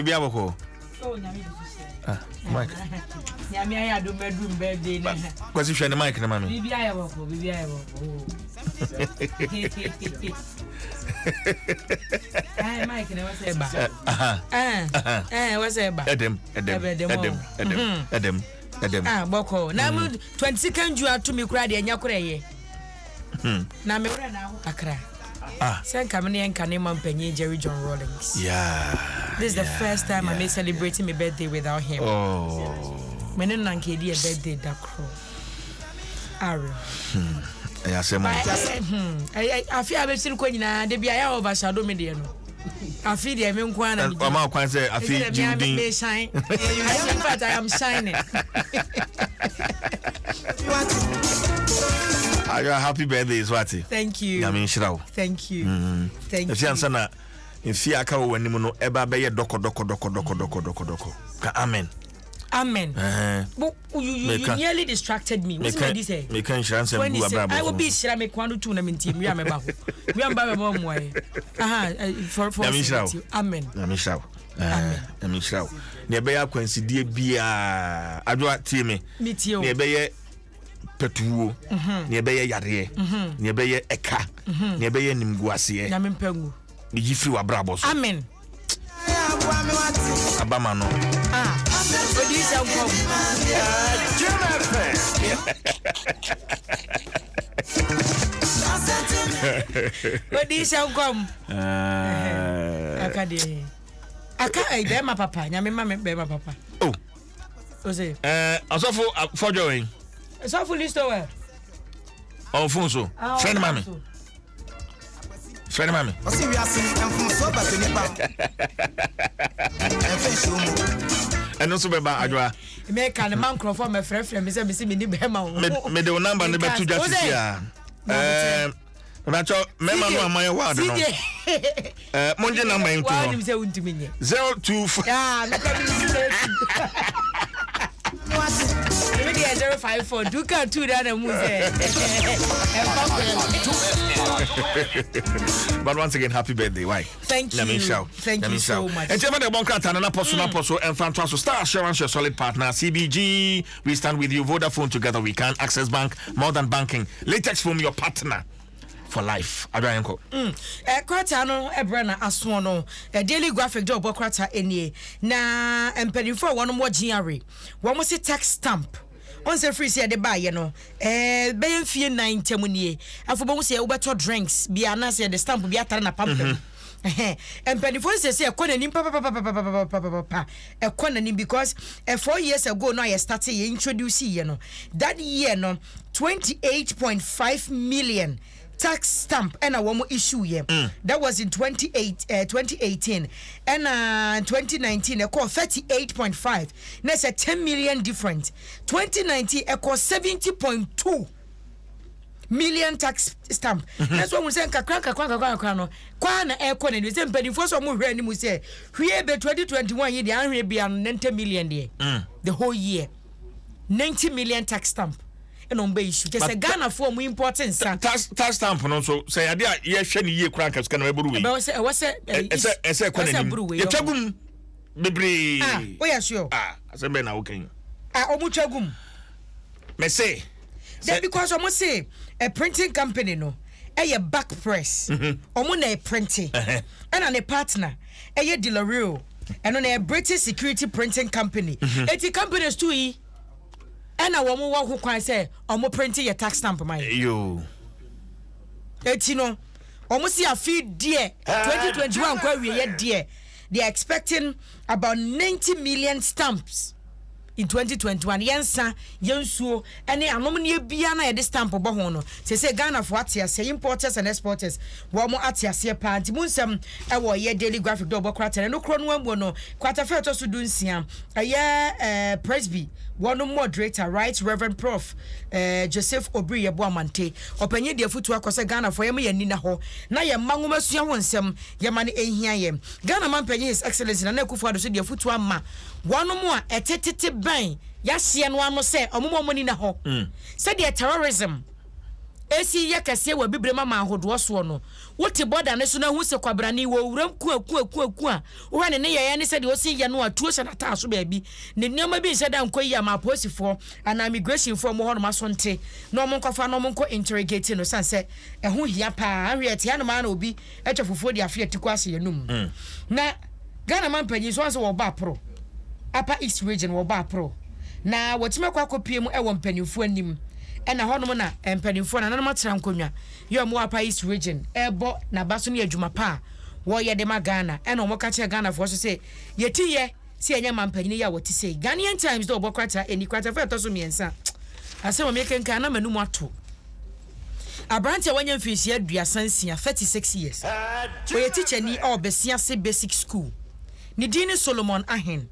Biribi abɔkɔ. Oh, nyame de so hyɛ. Ah, mic. Nyame ayɛ adom adum birthday na. Kwasi hwɛ ne mic ne ma me. Biribi ayɛ bɔkɔ, biribi ayɛ bɔkɔ. Eh, mic na wɔ sɛ ɛba. Eh, Eh, wɔ sɛ ɛba. Ɛdɛm, ɛdɛm, ɛdɛm, ɛdɛm, ɛdɛm, ɛdɛm. Ah, bɔkɔ. Na mu 22nd June ato mi kura deɛ nya kora yɛ. Na me werɛ na aho kakra. Ah. Sɛ nka me ne nka ne ma mpanyin Jerry John Rawlings. Yeah. This is the first time I'm celebrating my birthday without him. Oh. Me ne nanka edi a birthday da koro. Ariel. Ɛyɛ asɛm o. Afi a bɛsi no kɔ nyinaa de bi ayɛ overshadow me deɛ no. Afi deɛ me nko ara na me di. Ɔma kwan sɛ afi gye wo din. Me shine. In fact, I am shining. Ayo, happy birthday, Swati. Thank you. Nyame nhyira wo. Thank you. Thank Ɛfi you. ansa na mfie aka wɔ w'anim no ɛba bɛyɛ dɔkɔ dɔkɔ dɔkɔ dɔkɔ dɔkɔ dɔkɔ dɔkɔ. Ka amen. Amen. Ɛhɛn. But you Meka- nearly distracted me. What's my say? Meka nhyira nsɛm gu abrabɔ I will so. be shira me kwano tu na minti mi ame ba ho. Mi amba be mo mo ai. Aha, for Nyame nhyira wo. Amen. Nyame nhyira wo. Ɛɛ, Nyame nhyira wo. Nea ɛbɛyɛ akwansideɛ biara adwoa tie me. Me tie o. Nea ɛbɛyɛ pɛtuwuo, nea ɛbɛyɛ yareɛ, nea ɛbɛyɛ ɛka, nea ɛbɛyɛ nimguaseɛ. Nyame mpangu. Meyi firi w'abrabɔ so. Amen. Abama no. Ah, odi sɛ nkɔm. Odi sɛ nkɔm. Aka deɛ. Aka ɛyi bɛrima papa. Nyame ma me bɛrima papa. Oh. O se. Ɛɛ ɔsɔfo fɔdwɔ wɛn. Sɔfo Listowel. Ɔwɔ fon so. Fɛn ma mi. Fɛn ma mi. Ɔsi wiase mfomsoɔ bata nipa ɛmfa nsuo mu. Ɛno nso bɛba adwoa. Meka ne ma nkurɔfoɔ mɛfrɛfrɛ me sɛ mesi menni bɛrima wo. Mede wo namba no bɛto dwa sisi a. Ɛɛ mɛtɔ mɛma no amayɛ ward no. Ɛɛ mongye namba yi nto hɔ. Wɔn sɛ wontumi nyɛ. 024. Yaa mekɔ mi si sɛ etu. Ebi deɛ 054 duka tu da na mu sɛ ɛmfa kwan. But once again, happy birthday. Why? Thank you. Nyame nhyira wo. Thank Nyame you nhyira so wo. much. Enti ɛma de ɛbɔ nkrataa no napɔ so napɔ so ɛmfa ntoa so. Star Assurance, your solid partner. CBG, we stand with you. Vodafone, together we can. Access Bank, more than banking. Latex Foam, your partner for life. Adwa yɛnkɔ. Krataa no brɛ na asoɔ no Daily Graphic de ɔbɔ krataa nie na mpanimfoɔ a wɔnom wɔ GRA wɔn se tax stamp ɔn sɛ firi sɛ yɛde baayɛ no bɛyɛ mfie 4 ntam nie afɔ bɛhu sɛ wobɛtɔ drinks bi anaasɛ yɛde stamp bi atare na pampam. Mpanimfoɔ sɛ sɛ ɛkɔ n'anim papapapapapapapa ɛkɔ n'anim because 4 years ago no a yɛ start yɛ introduce yɛ no, that year no 28.5 million tax stamp ɛna wɔn issue yɛ. That was in 28 2018, ɛna 2019 ɛkɔ 38.5 na ɛsɛ 10 million different. 2019 ɛkɔ 70.2 million tax stamp. Na so ohun sɛ nkakra nkakra nkakra nkakra no kwaa na ɛkɔ n'anim sɛ mpanimfoɔ sɛ ɔmo hwɛ anim sɛ hwie bɛ 2021 yi deɛ ahwɛ bia no 90 million deɛ, the whole year 90 million tax stamp ɛna ɔmo bɛ issue kyɛ sɛ Ghanafoɔ ɔmo import nsa. Tax stamp no nso sɛ yade a yɛhwɛ ne yie koraa nka sika na ɛbɛboro wei. Ɛbɛwɔ sɛ ɛwɔ sɛ ɛsɛ ɛkɔ n'anim yɛtwa gum bebree. Ah, woyɛ sure? Ah, asɛm bɛn na woka yi? Ah, ɔmo twa gum. Mɛsɛ. Then because ɔmo se a printing company no ɛyɛ Back Press, ɔmo na ɛprinte, ɛna ne partner ɛyɛ De La Rue, ɛno na ɛyɛ British Security Printing Company. Eti companies tu yi ɛna wɔn wɔ ho kwan sɛ ɔmo printe yɛ tax stamp ma yɛ. Yo. Eti no ɔmo si afi deɛ 2021 kɔ awie yɛ deɛ, they are expecting about 90 million stamps in 2021. Yɛnsa yɛnsuo ɛne anom ne bia na yɛde stamp bɔ ho no sɛ Ghanafoɔ ate aseɛ, importers and exporters wɔn mo ate aseɛ paa. Nti mu nsɛm ɛwɔ yɛ Daily Graphic dɛ ɔbɔ krataa no korɔ no amuo no kwatafɛ ɛtɔ so 16 ɛyɛ Presby wɔn moderator, Right Reverend Prof Joseph Obiri Yɛbo Amante ɔpanyin deɛ futu akɔ sɛ Ghanafoɔ yɛma yɛn nina hɔ na yɛn mma nwoma sua ho nsɛm yɛma no ehia yɛn. Ghana man panyin, His Excellency Nana Akufo Addo so deɛ futu ama wɔn mo a ɛtetete bɛn yɛaseɛ no ano sɛ ɔmo mo ɔmo nina hɔ sɛdeɛ terrorism. Esi yɛ kɛseɛ wɔ Abibirem aman ahodoɔ soɔ no, wote bɔda no so na hu sɛ kwabrane wɔ wuram kuakuakuakua a, wohwɛ ne nneyɛeɛ ne sɛdeɛ ɔsi yɛ no a, tuo hyɛ n'ataaso baabi. Ne nneɛma bi nhyɛ da nkɔ yie ama apolisifoɔ anaa immigrationfoɔ a wɔwɔ hɔnom aso nte na wɔnkɔfa na wɔnkɔ interrogate no sane sɛ ɛho hia pa ara. Ahwɛ ɛte hanom ara na obi atwa fufuo de afe atiku ahyɛ yɛn Na Ghana mampanyin nso ɔn sɛ wɔbɔ aporo. Upper East Region wɔbɔ aporo. Na wɔatumi akɔ akɔpue mu wɔ mpanimfoɔ anim. Ɛna hɔnom na mpanimfoɔ nananom atena nkonnwa yɛ wɔn wɔ Upper East Region ɛrebɔ n'aba so ne adwuma pa a wɔreyɛ de ma Ghana. Ɛna wɔka kyerɛ Ghanafoɔ nso sɛ yɛti yɛ sɛ yɛnyɛ mampanyin yi a wɔte sei. Ghanaian Times dɛ wɔbɔ krataa ɛni kratafa a ɛtɔ so mmiɛnsa. Asɛm a mekenkan na m'anum ato. Aberante a wanya mfinhyia 36, 36 years, ɔyɛ tikyani wɔ Besiase Basic School. Ne din ne Solomon Ahen.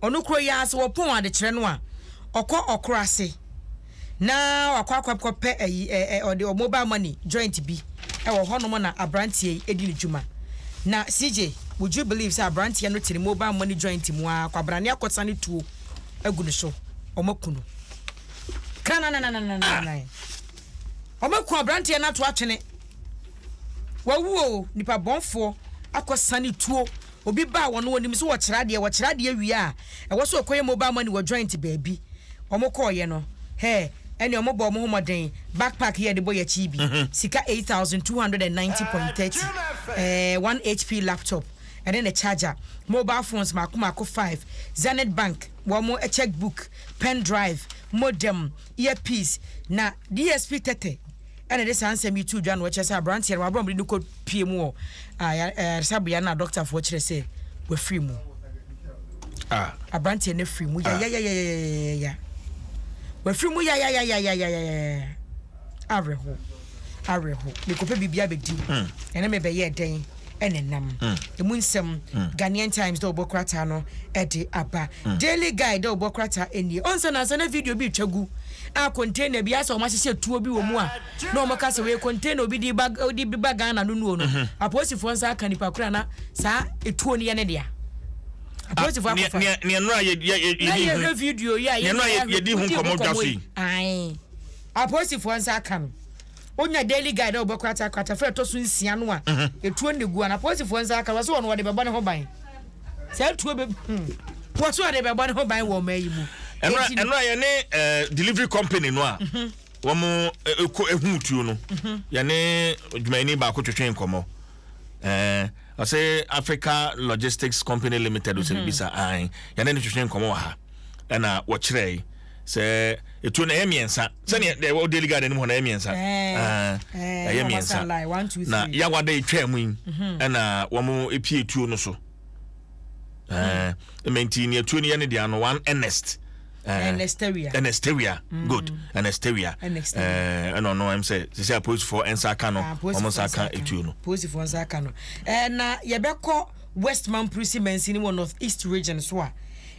Ɔno kuro yi ara sɛ wɔpɔn adekyerɛ no a, ɔkɔ ɔkoro ase na wakɔ akɔpɛ ayi ɛ ɛ ɔde mobile money joint bi wɔ hɔnom na aberanteɛ yi di ne dwuma. Na CJ, would you believe sɛ aberanteɛ no te ne mobile money joint mu ara kwabrane akɔsane tuo agu ne so, wɔaku no. Krananananananannan. Wɔaku aberanteɛ no ato atwene. Wawu o, nipa bɔnfoɔ akɔsane tuo. Obi ba a wɔn wɔnim sɛ wɔkyerɛ adeɛ, wɔkyerɛ adeɛ wie a, ɛwɔ sɛ ɔkɔyɛ mobile money wɔ joint baabi. Wɔn kɔɔyɛ no, hɛ, ɛne wɔn bɔ wɔn ho mmɔden. Backpack yi a yɛde bɔ yɛn akyi yi bi, sika 8,290.30, ɛɛ, 1 HP laptop, ɛne ne charger, mobile phones mako mako 5, Zenith Bank wɔn check book, pen drive, modem, earpiece, na DSP Tete ɛna ɛde saa nsɛm yi too dwa na ɔkyerɛ sɛ aberanteɛ no wabrɛ wɔde no kɔ pie mu wɔ ayaresabea no a dɔktafoɔ kyerɛ sɛ wafiri mu. Ah. Aberanteɛ no afiri mu yayayayayaya. Wafiri mu yayayayayaya. Awerɛho. Awerɛho. Mekɔpɛ biribi abɛdi. Ɛne mebɛyɛ dɛn? Ɛnenam. Emu nsɛm Ghanaian Times dɛ ɔbɔ krataa no de aba. Daily Guide dɛ ɔbɔ krataa nie. Ɔn sɛ nansa na video bi retwa gu a container bi asɛ wɔn ahyehyɛ tuo bi wɔ mu a na wɔn ka sɛ wei container obi de ba de ba Ghana no nuo no. Apolisifoɔ nsa aka nipa koro a na saa etuo no yɛ ne dea. Apolisifoɔ akɔfa. Nea nea nora yɛ yɛ yɛ Na yɛhwɛ video yi a yɛ yɛdi ho nkɔmɔ dwa so yi. Ae. Apolisifoɔ nsa aka no. Onya Daily Guide a ɔbɔ krataa kratafa a ɛtɔ so nsia no a etuo no de gu a na apolisifoɔ nsa aka wɔ so wɔn wɔde bɛbɔ ne ho ban. Saa tuo bɛ hmm wɔ so wɔde bɛbɔ ne ho ban wɔ ɔman yi mu. Ɛnora ɛnora yɛne eh, delivery company no a mhm. wɔn ɛkɔ eh, ehu tuo no mhm. yɛne dwumayɛni baako twetwe nkɔmɔ ɛɛ eh, ɔsɛ Africa Logistics Company Limited ɔsɛ bibi sa ayi yɛne ne twetwe nkɔmɔ wɔ ha ɛna wɔkyerɛ sɛ etuo no ɛyɛ mmiɛnsa sɛdeɛ deɛ ɛwɔ daily guide anim hɔ no ɛyɛ mmiɛnsa ɛyɛ mmiɛnsa na yawada etwa mu yi mhm. ɛna wɔn epie tuo no so ɛɛ mhm. nti nea tuo no yɛ ne deɛ ano one Ernest. Ernestewia. Ernestewia mm. good Ernestewia ɛna ɔno ɛm sɛ sisi apolisifoɔ nsa aka no ah, wɔn nsa aka etuo no. Apolisifoɔ nsa aka no ɛɛ na yɛbɛkɔ West Mamprusi mansini wɔ North East region so a.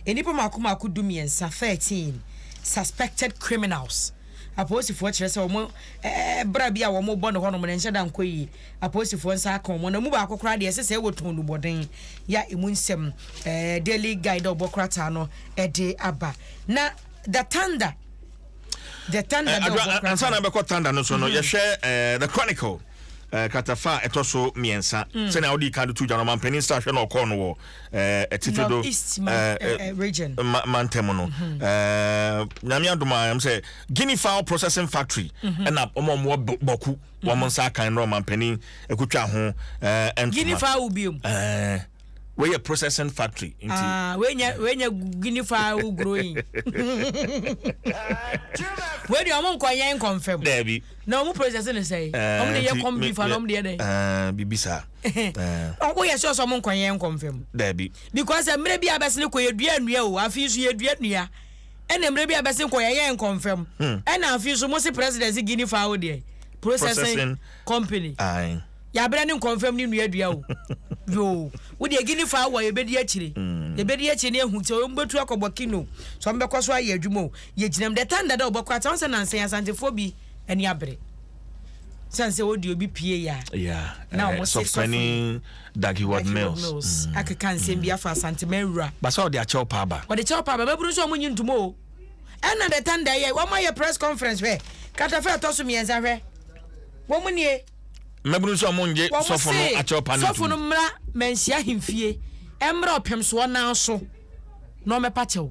Nnipa mmaako mmaako 13, 13 suspected criminals. Apolisifoɔ kyerɛ sɛ wɔn bra bi a wɔbɔ no hɔnom no nhyɛ da nkɔ yie. Apolisifoɔ nsa aka wɔn na mu baako koraa deɛ ɛsɛ sɛ ɛwɔ tɔn nnubɔden ya emu nsɛm Daily Guide a ɔbɔ krataa no de aba. Na The Thunder The Thunder dɛ ɔbɔ krataa. Ansa na bɛkɔ Thunder no so no yɛhwɛ The Chronicle kratafa a ɛtɔ so mmiɛnsa sɛnea wode ka de to dwa no ɔmampanin srahwɛ na ɔkɔɔ no wɔ atifi do region mantam no mhm. Nyame adom a ɛm sɛ Guinea fowl processing factory mhm. ɛna ɔma ɔmo wɔ Bɔku wɔn mhm. nsa akan no ɔmampanin akutwa ho ntoma Guinea fowl biom wei yɛ processing factory nti. Ah, wei nyɛ wei nyɛ guinea fowl growing. Wei deɛ ɔmo nkɔ yɛn nkɔnfɛm. Dɛbi. Na ɔmo process ne sɛ. Ɔmo de yɛ kɔm beef ana ɔmo de yɛ dɛ. Bibi saa. Woyɛ sure sɛ ɔmo nkɔ yɛn nkɔnfɛm. Dɛbi. Because mmerɛ bi abɛsene kɔ yɛdua nnua o, afei nso yɛdua nnua. Ɛna mmerɛ bi abɛsene kɔ yɛyɛ nkɔnfɛm. Ɛna afei nso mo se president se guinea fowl deɛ processing company. Aye. Yɛabrɛ ne nkɔmfam ne nnua dua o. Yoo, wo deɛ Guinea fowl wɔ yɛbɛdi akyire. Yɛbɛdi akyire ne ahu sɛ wɔn bɛtu akɔ Burkina o, sɛ wɔn bɛkɔ so ayɛ adwuma o. Yɛgyina mu. The thunder dɛ wɔbɛkɔ ata, wɔn sɛ nansa yi Asantefoɔ bi ani abere. Sane sɛ wɔde obi pie yɛ a. Yeah, na wɔn se sɔfo Dag Heward Mills akeka nsɛm bi afa Asanteman wura. Basa ɔde akyɛw pa aba. Ɔde kyɛw pa aba, mabunu nso wɔn nyi ntomo o. Ɛna the thunder yɛ, wɔn ayɛ press conference hwɛ, katafa ɛtɔ so mmiɛnsa hwɛ. Wɔn nie. Mmabunu nso a wɔn ngye Wɔn sɔfo no se akyɛw pa no sɔfo no ntum. mmra Manhyia ahemfie, ɛmmra ɔpemsoɔ nan so na ɔmmɛpa kyɛw.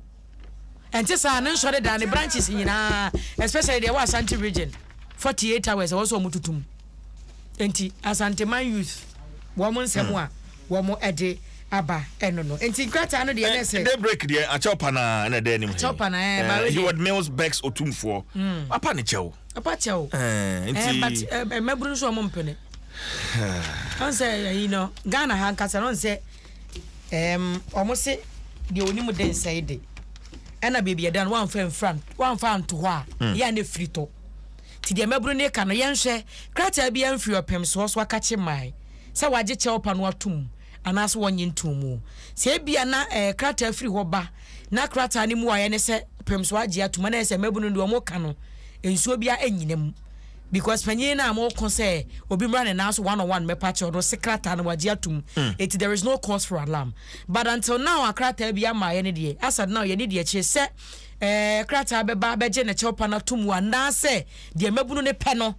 Ɛnte saa a, ne nsɔre dan, ne branches nyinaa, especially deɛ ɛwɔ Ashanti region, 48 hours ɛwɔ sɛ wɔn tutu mu. Enti Asanteman youth wɔn nsɛm a wɔn de aba ɛno no. Enti nkrataa no deɛ na ɛsɛ. Day break deɛ akyɛw pa na ɛna ɛda anim. Akyɛw pa na ɛɛ. Ba wei deɛ. Heward Mills begs Otumfoɔ. Apa ne kyɛw. Apa kyɛw. Ɛɛ nti. But mmabunu nso wɔn mpene. Ɔn sɛ ɛyi no Ghana ha nkasa no ɔn sɛ ɛɛm wɔn se deɛ onim de nsɛe de ɛna beebi ɛda no wɔnfa nfira wɔnfa anto hɔ a yɛ a na efiri tɔ. Nti deɛ mmabunu no reka no, yɛnhwɛ, krataa biara mfiri ɔpem soɔ so akakye mmae sɛ wɔagye kyɛwpa no atom anaasɛ wɔnnye ntoo mu. Sɛ ebia na eh, krataa firi hɔ ba na krataa no mmuaeɛ ne sɛ ɔpem soɔ agye atom a, na ɛyɛ sɛ mmabunu no deɛ wɔreka no, nsuo biara nnyina mu. Because panyin no a moko sɛ obi mmra ne nan so one on one mmɛpa kyɛw no, se krataa no wagye atom. Enti there is no cause for alarm. But until now a krataa biara mmaeɛ no deɛ, as at now yɛnni deɛ ɛkyerɛ sɛ Ɛɛ, krataa bɛba abɛgye ne kyɛwpa no ato mu anaasɛ deɛ mmabunu no pɛ no,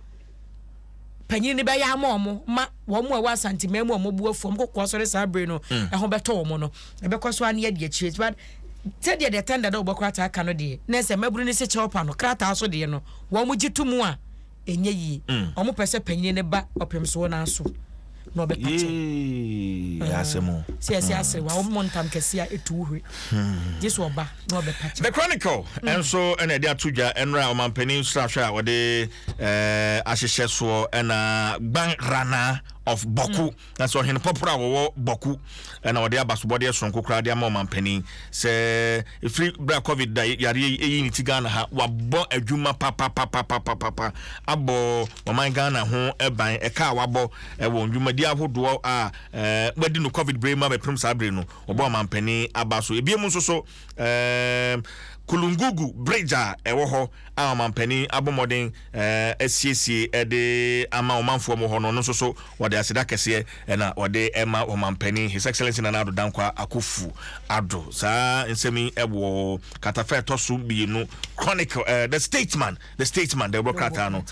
panyin no bɛyɛ ama wɔn ma wɔn a ɛwɔ Asanteman mu a wɔn bo afu, wɔn kɔkɔ asɔre saa bere no, mm. ɛho bɛtɔ wɔn no, ɛbɛkɔ so ani adi akyire. But sɛdeɛ deɛ tɛnda dɛ wɔbɔ krataa ka no deɛ, na sɛ mmabunu no se kyɛwpa no, krataa so deɛ no, wɔn gye to mu a, ɛnyɛ yie. Wɔn pɛ sɛ panyin no ba ɔpem soɔ no aso na ɔbɛpa kyɛw. Asɛm o. Sɛ yɛsɛ asere wa wɔn ntam kɛse a etu wo hwɛ. Gye so ɔba na ɔbɛpa kyɛw. The Chronicle nso ɛna ɛde ato dwa ɛnora ɔmanpanin nsrahwɛ a wɔde ahyehyɛ soɔ ɛna Gban Rana of Bawku. Na sɛ ɔhene pɔporɔ a wɔwɔ Bawku na ɔde abasobɔdeɛ soronko koraa de ama ɔmanpanin sɛ ɛfiri berɛ a covid da yareɛ yi ɛyi ne ti Ghana ha, wabɔ adwuma papapapapapa abɔ ɔman Ghana ho ban, ɛka a wabɔ wɔ ndwumadi ahodoɔ a wadi no covid berɛ mu abɛpem saa berɛ no, wɔbɔ ɔmanpanin aba so. Ebiem nso so, Kulungugu Bridge a ɛwɔ hɔ a ɔmanpanin abɔ mmɔden asiesie de ama ɔmanfoɔ wɔ hɔ no, ɔno nso so wɔde aseda kɛseɛ na wɔde ma ɔmanpanin His Excellency Nana Addo Dankwa Akuffo Addo. Saa nsɛm yi wɔ katafa ɛtɔ so mmienu Chronicle, The Statesman, The Statesman, dawurubɔ krataa no,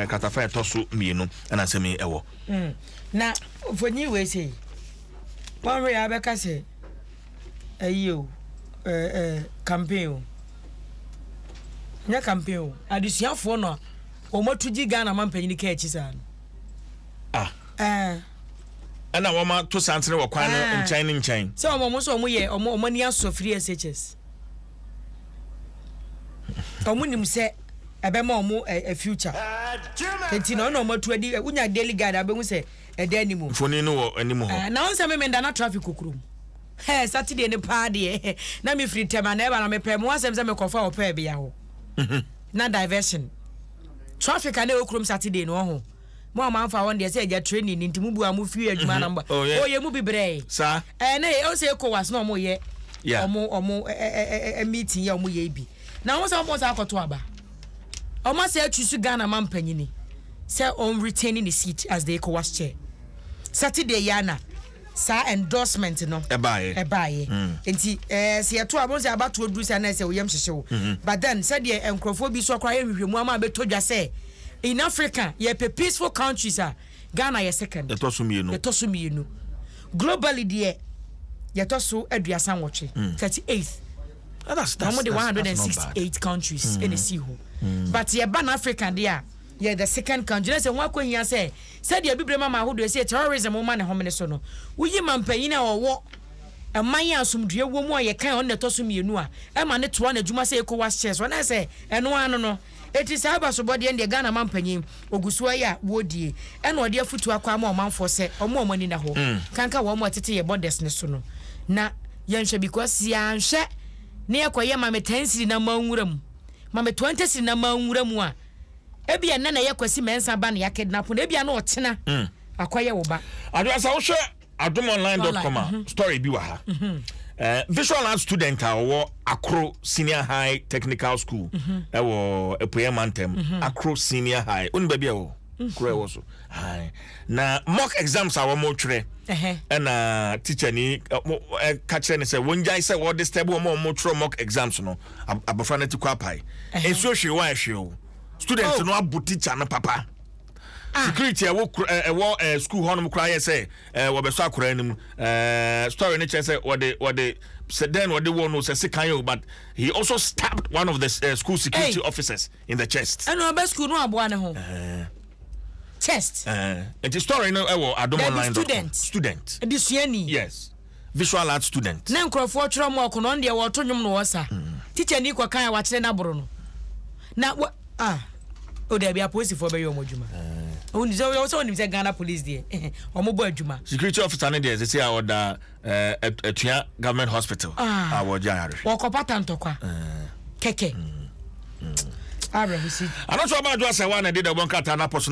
katafa ɛtɔ so mmienu na nsɛm yi wɔ. Na mfonyin wei sei, wɔnhwɛ yɛ abɛka sɛ Ayi o, eh, eh, campaign o. Nyɛ campaign o. Adesuafoɔ na wɔn atu gye Ghana mampanyini kaa akyi saa no. Ah. Eh. Ɛna wɔn ato santene wɔ kwan no eh. nkyɛn ne nkyɛn. Sɛ wɔn wɔn nso wɔn yɛ wɔn wɔn ani asɔ free SHS. Wɔn nim sɛ ɛbɛma wɔn ɛ ɛ future. Eti na ɔna wɔn atu adi wonya daily guide abɛhu sɛ. ɛda anim. Mfoni no wɔ anim hɔ. Eh, na ɔnsɛ me menda na traffic wɔ kurom. Eh, Saturday no paa deɛ na mefiri tɛm a na ɛba na mepɛ mo asɛm sɛ mekɔfa ɔpɛɛ bea hɔ. Mhm. Na diversion. Traffic a na ɛwɔ kurom Saturday no ɔho. Mo a moamfa hɔ no deɛ sɛ agya training ni nti mo bu a mo firi adwuma na mo ba. Oh, yeah. Oh, yɛ mu bi brɛɛ. Saa. Eh, na ɔnsɛ ECOWAS na ɔmo yɛ. Yeah. Ɔmo ɔmo eh, eh, eh, meeting yɛ ɔmo yɛ bi. Na ɔmo sɛ ɔmo sɛ akɔto aba. Ɔmo asɛ atu so Ghana ma mpanyini sɛ ɔn retain ne seat as the ECOWAS chair. Saturday yi ara na saa endorsement no Ɛbaeɛ. ɛbaeɛ. Nti ɛɛ sɛ yɛto a, wɔn sɛ abatoɔ duru saa na ɛsɛ oyam hyehye wo. But then sɛdeɛ nkurɔfoɔ bi so koraa yɛ nhwehwɛmu ama abɛtɔ dwa sɛ in Africa yɛpɛ peaceful countries a, Ghana yɛ second. Yɛtɔ so mmienu. Yɛtɔ so mmienu. Globally deɛ yɛtɔ so 38, 38th. Ah, Na wɔn de 168 countries ɛna esi hɔ. But yɛba na Africa deɛ a, yɛ the second country. Na sɛ ho akɔhia sɛ sɛdeɛ abibire ma ma ahodoɔ ɛsɛ terrorism ma ne homene so no, woyi ma mpanyin a ɔwɔ ɛman a asomdue wɔ mu a yɛkan ɔno na ɛtɔ so mmienu a ɛma ne toa n'adwuma sɛ ECOWAS chair so ɔno sɛ ɛno ano no. Eti saa abasobɔdeɛ no deɛ Ghana manpanyin ogu so ayɛ a wɔredie ɛna ɔde afutuo akɔ ama ɔmanfoɔ sɛ ɔmo a ɔmo ani nna hɔ nkanka wɔn a ɛtete yɛ borders no so no na yɛnhwɛ because yɛanhwɛ na yɛkɔyɛ ma me 10 cedi na manwura mu ma me 20 cedi na manwura mu a ebia nnɛ na ɛyɛ Kwasi Mensah ba na yɛakidnap no ebia na ɔkyena akɔyɛ wo ba. Adwoa sɛ wohwɛ adomonline.com a mhm. story bi wɔ ha mhm. eh, visual art student a ɔwɔ Akro Senior High Technical School mhm. ɛwɔ Apueɛ Mantam. Akro Senior High wone baabi a ɛwɔ kuro ɛwɔ so na mock exams a wɔn twerɛ ɛna teacher ni ɛka kyerɛ ne sɛ wɔn gyae sɛ wɔn disturb wɔn a wɔn twerɛ mock exams no. Abɔfra no ti kɔ apae nsuo hwee wa ɛhwee o student oh. no abo teacher no papa. Security ɛwɔ ɛwɔ school hɔnom koraa yɛ sɛ wɔbɛsɔ akwaraa no mu. Story no kyerɛ sɛ wɔde sɛ den wɔde wɔ no sɛ sekan o, but he also stabbed one of the school security officers in the chest. Ɛna ɔbɛ school no aboa ne ho chest. Nti story no ɛwɔ Dabi, adomonline. Student. Student. Adesuani. Yes, visual art student. Na nkurɔfoɔ twerɛ mu ɔko no, ɔno deɛ wɔto nnwom no wɔ sa tikya ni kɔkan a wakyerɛ no aboro no na wa ah, o dabi, apolisifoɔ bɛyɛ ɔmo adwuma. Wonim sɛ wonim sɛ Ghana Police deɛ, ɔmo bɔ adwuma. Security officer no deɛ, sɛ a ɔda Atua Government Hospital Ah. a wɔgye ayarehwɛ. Wɔkɔpata ntɔkwa kɛkɛ awerɛho si. Ano nso ɔba adwo asɛ wa na ɛde dɛbɔ nkrataa no apɔ so.